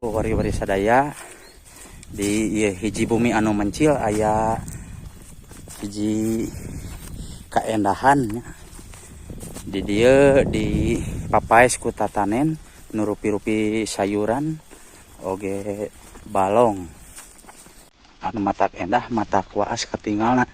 Wargi-wargi sadaya di ieu hiji bumi anu mencil aya hiji kaendahan nya. Di dieu di papaes ku tatanen nu rupi-rupi sayuran oge balong anu matak endah matak waas katingalna.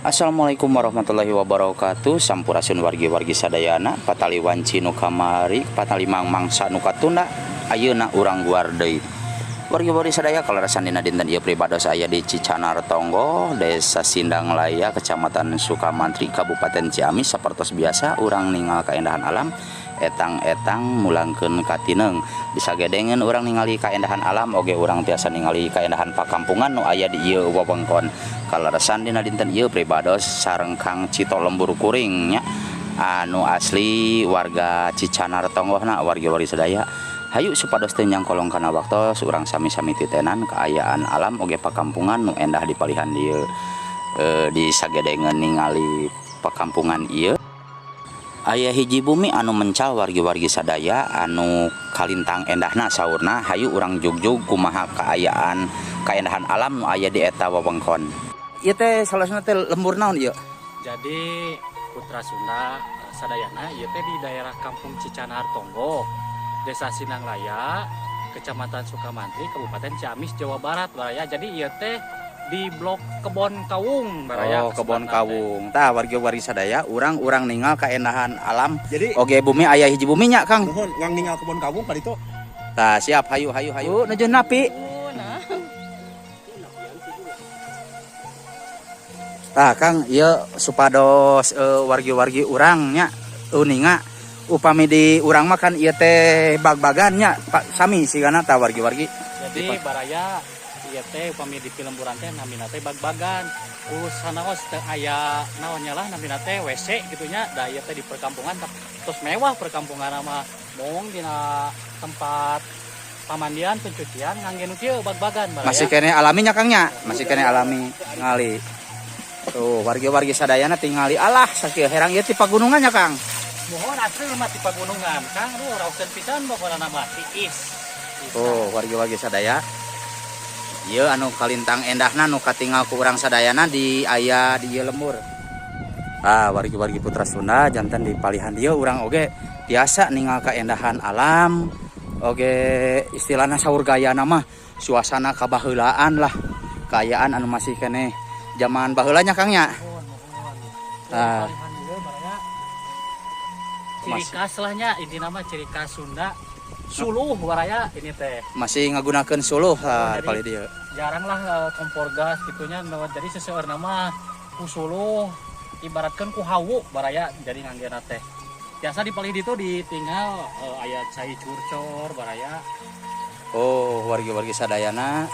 Assalamualaikum warahmatullahi wabarakatuh. Sampurasun wargi-wargi sadayana, patali wanci nu kamari, patali mangsa nu katunda, ayeuna urang guar deui. Wargi-wargi sadaya kalarasan dina dinten ieu pribados aya di Cicanar Tonggoh, Desa Sindanglaya, Kecamatan Sukamantri, Kabupaten Ciamis. Sapertos biasa urang ningal kaendahan alam, etang-etang mulangkeun katineung. Bisa gedengeun urang ningali kaendahan alam, oge urang tiasa ningali kaendahan pakampungan nu aya di ieu wewengkon. Kaleresan dina dinten ieu pribados sareng Kang Cito Lembur Kuring nya, anu asli warga Cicanar Tonggohna. Wargi-wargi sadaya, hayu supados teu nyangkolong kana waktos, urang sami-sami titenan kaayaan alam oge pakampungan nu endah di palihan dieu. Di sagedengeun ningali pakampungan ieu aya hiji bumi anu mencal wargi-wargi sadaya anu kalintang endahna saurna. Hayu urang jugjug kumaha kaayaan kaendahan alam nu aya di eta wewengkon. Ieu teh salasna teh lembur naon ieu? Jadi Putra Sunda sadayana ieu teh di daerah Kampung Cicanar Tonggoh, Desa Sindanglaya, Kecamatan Sukamantri, Kabupaten Ciamis, Jawa Barat baraya. Jadi ieu teh di blok Kebon Kawung baraya. Oh, Kebon Kawung. Tah wargi-wargi sadaya urang-urang ningal kaendahan alam. Jadi oge bumi aya hiji bumi nya Kang. Nuhun, ngang ningal Kebon Kawung ka ditu. Tah siap, hayu hayu hayu. Nuju napi. Tah Kang, ieu supados wargi-wargi urang nya uninga upami di urang mah kan ieu teh bag-bagan nya Pak sami sigana tah wargi-wargi. Jadi baraya ieu teh upami di pilemburan teh namina teh bag-bagan. Terus sanaos teh aya naon nya lah namina teh WC gitu nya. Da ieu teh di perkampungan terus mewah perkampungan mah mung dina tempat pamandian pencucian ngangge nu kieu bag-bagan baraya. Masih kene alami nya Kang nya, masih kene alami ngali. Tuh wargi-wargi sadayana tingali alah sakieu herang ieu ti pagunungan nya Kang. Mohon asli mah ti pagunungan Kang, duh rauseun pisan pokona mah tiis. Tuh wargi-wargi sadaya. Ieu anu kalintang endahna nu katingal ku urang sadayana di aya di ieu lembur. Ah wargi-wargi Putra Sunda janten di palihan dieu urang oge tiasa ningal kaendahan alam oge istilahna saur gayana mah suasana kabaheulaan lah, kaayaan anu masih keneh zaman baheula nya Kang nya. Ah. Ciri khas lah nya intina mah ciri khas Sunda suluh baraya ini teh. Masih ngagunakeun suluh lah di palih dieu. Jarang lah kompor gas gitunya, jadi seseueurna mah ku suluh ibaratkeun ku hawu baraya jadi nganggena teh. Biasa di palih ditu ditinggal aya cai curcor baraya. Oh, wargi-wargi sadayana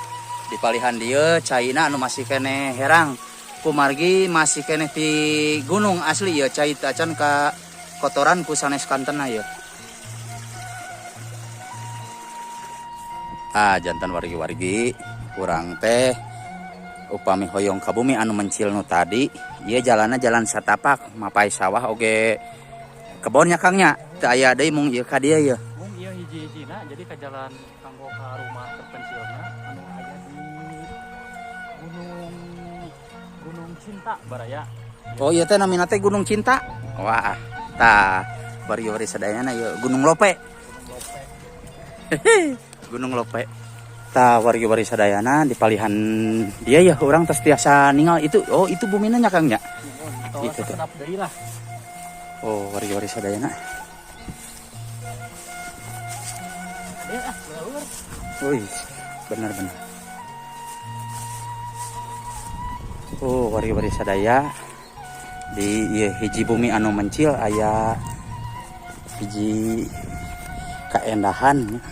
di palihan dieu caina anu masih keneh herang kumargi masih keneh ti gunung asli ya cai acan ka kotoran ku sanes kantena ya. Ah jantan wargi-wargi urang teh upami hoyong ka bumi anu mencil nu tadi ieu jalanna jalan satapak mapai sawah oge kebonnya Kang nya teu aya deui mung ieu ka dieu ye. Mung ieu hiji-hijina jadi ka jalan kanggo ka rumah terpencilna anu aya di Gunung Cinta baraya. Oh iya teh namina teh Gunung Cinta. Wah, tah Wargi-wargi sadayana ieu Gunung Lope. Gunung Lope. Tah wargi-wargi sadayana di palihan dia ya urang tos tiasa ningal itu. Oh, itu bumina nya Kang nya. Itu tuh. Oh, wargi-wargi sadayana. Wih, benar-benar. Oh, wargi-wargi sadaya di ieu hiji bumi anu mencil aya hiji kaendahan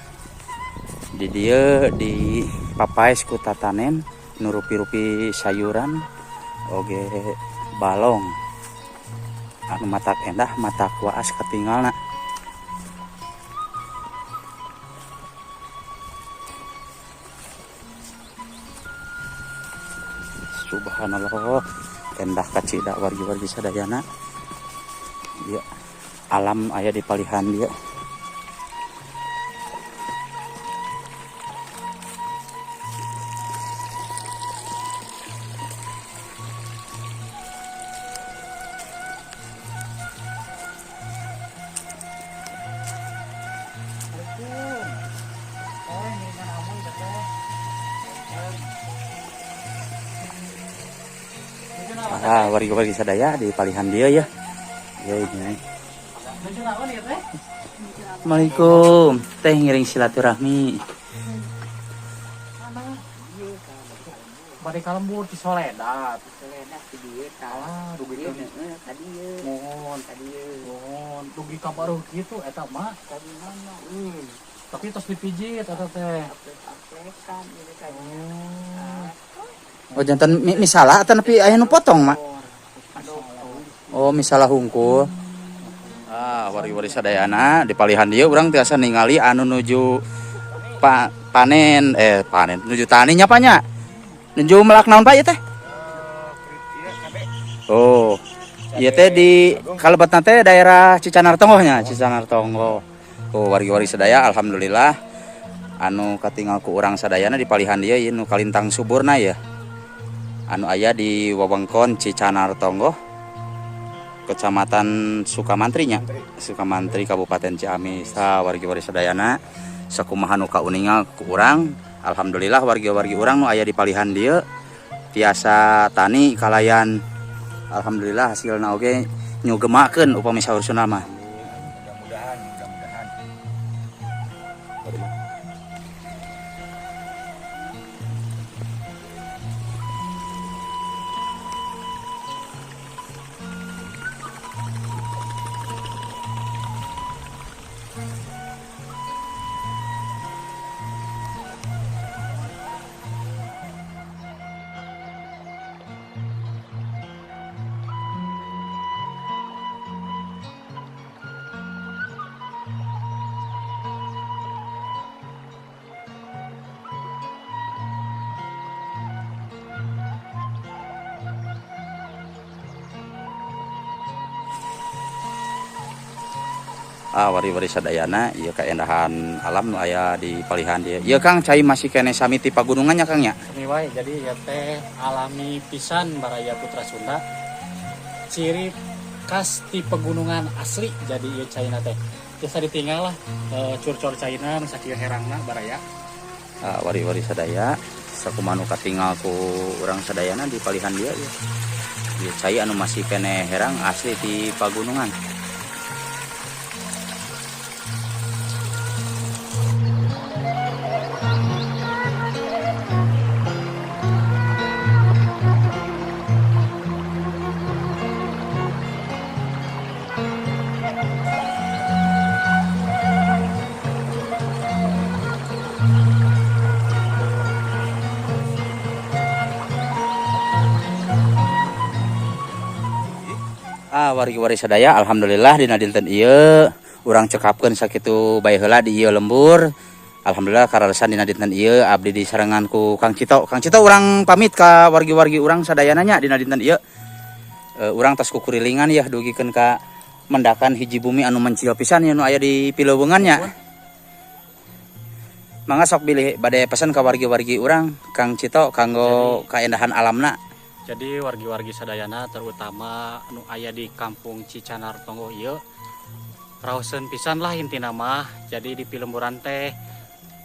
di dieu di papaes ku tatanen nu rupi-rupi sayuran oge balong anu matak endah matak waas katingalna. Subhanallah, endah kacida wargi-wargi sadayana. Ieu alam aya di palihan dieu. Ah, wargi-wargi sadaya di palihan dia ya. Ya ini. Assalamualaikum. Teh ngiring silaturahmi. Bade ka lembur di Soledad. Soledad di dieu tah. Ah, dugi Ieu ka heeh ka dieu. Mohon, Ka dieu. mohon dugi ka baruh kitu eta mah. Ka di mana? Tapi tos dipijit eta teh. Apek-apekan ieu teh. Oh, jantan misalah atau nepi aya nu potong, Mak? Oh, misalah hungkul. Ah, wargi-wargi sadayana di palihan dieu urang tiasa ningali anu nuju panen panen nuju tani nya Pak nya. Nuju melak naon Pak ieu teh? Oh, ieu teh di kalebetna teh daerah Cicanar Tonggoh nya, Cicanar Tonggoh. Oh, wargi-wargi sadaya alhamdulillah anu katingal ku urang sadayana di palihan dieu ieu nu kalintang suburna ya. Anu aya di wewengkon Cicanar Tonggoh, Kecamatan Sukamantri nya, Sukamantri Kabupaten Ciamis. Tah wargi-wargi sadayana sakumaha nu kauningal ku urang, alhamdulillah wargi-wargi urang nu aya di palihan dieu tiasa tani kalayan alhamdulillah hasilna oge nyugemakeun upami saur Sunda mah. Mudah-mudahan, mudah-mudahan. Ah, wari-wari sadayana ieu kaendahan alam nu aya di palihan dieu. Ieu Kang cai masih keneh sami ti pagunungan nya Kang nya. Sami wae jadi ieu teh alami pisan baraya Putra Sunda. Ciri khas ti pegunungan asli jadi ieu caina teh. Biasa ditinggal lah curcor caina nu sakieu herangna baraya. Ah, wari-wari sadaya sakumaha nu katingal ku urang sadayana di palihan dieu ieu. Ieu cai anu masih keneh herang asli ti pagunungan. Ah, wargi-wargi sadaya alhamdulillah dina dinten ieu urang cekapkeun sakitu bae heula di ieu lembur. Alhamdulillah karalesan dina dinten ieu abdi disarengan ku Kang Cito. Kang Cito urang pamit ka wargi-wargi urang sadayana nya dina dinten ieu. Urang tos kukurilingan ya dugikeun ka mendakan hiji bumi anu mencil pisan ya nu aya di Pileuweungan nya. Mangga sok bilih bade pesan ka wargi-wargi urang Kang Cito kanggo kaendahan alamna. Jadi wargi-wargi sadayana terutama nu aya di kampung Cicanar Tonggoh ieu Raoseun pisan lah intina mah. Jadi di pilemburan teh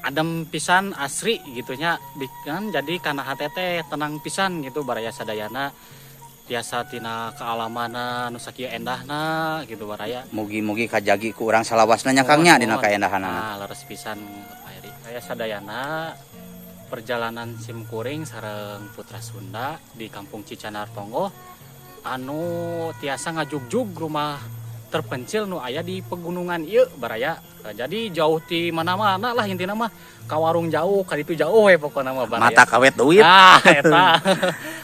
adem pisan, asri gitu nya. Kan jadi kana hate teh tenang pisan gitu, baraya sadayana, tiasa tina kealamana nu sakieu endahna gitu, baraya. Mugi-mugi kajagi ku urang salawasna nya, Kang, nya, dina Mohon. Kaendahanana. Nah, leres pisan, Pak Eri. Saya sadayana perjalanan sim kuring sareng Putra Sunda di Kampung Cicandar Tonggoh anu tiasa ngajugjug rumah terpencil nu aya di pegunungan ieu, baraya. Nah, jadi jauh ti mana-mana lah intina mah, ka warung jauh, ka ditu jauh we pokona mah, baraya. Mata kawet duit. Ah, eta.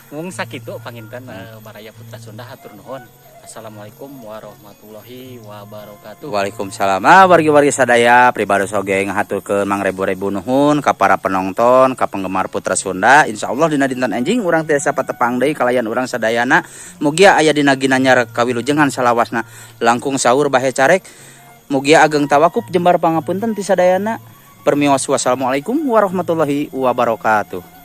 Mung sakitu panginten, baraya Putra Sunda, hatur nuhun. Assalamualaikum warahmatullahi wabarakatuh. Waalaikumsalam. Ah, wargi-wargi sadaya, pribados oge ngahaturkeun mangrebu-rebu nuhun ka para penonton, ka penggemar Putra Sunda. Insyaallah dina dinten enjing urang tiasa patepang deui kalayan urang sadayana. Mugia aya dina ginanyar kawilujengan salawasna. Langkung saur bahe carek. Mugia ageng tawakup, jembar pangapunten ti sadayana. Permios, wassalamualaikum warahmatullahi wabarakatuh.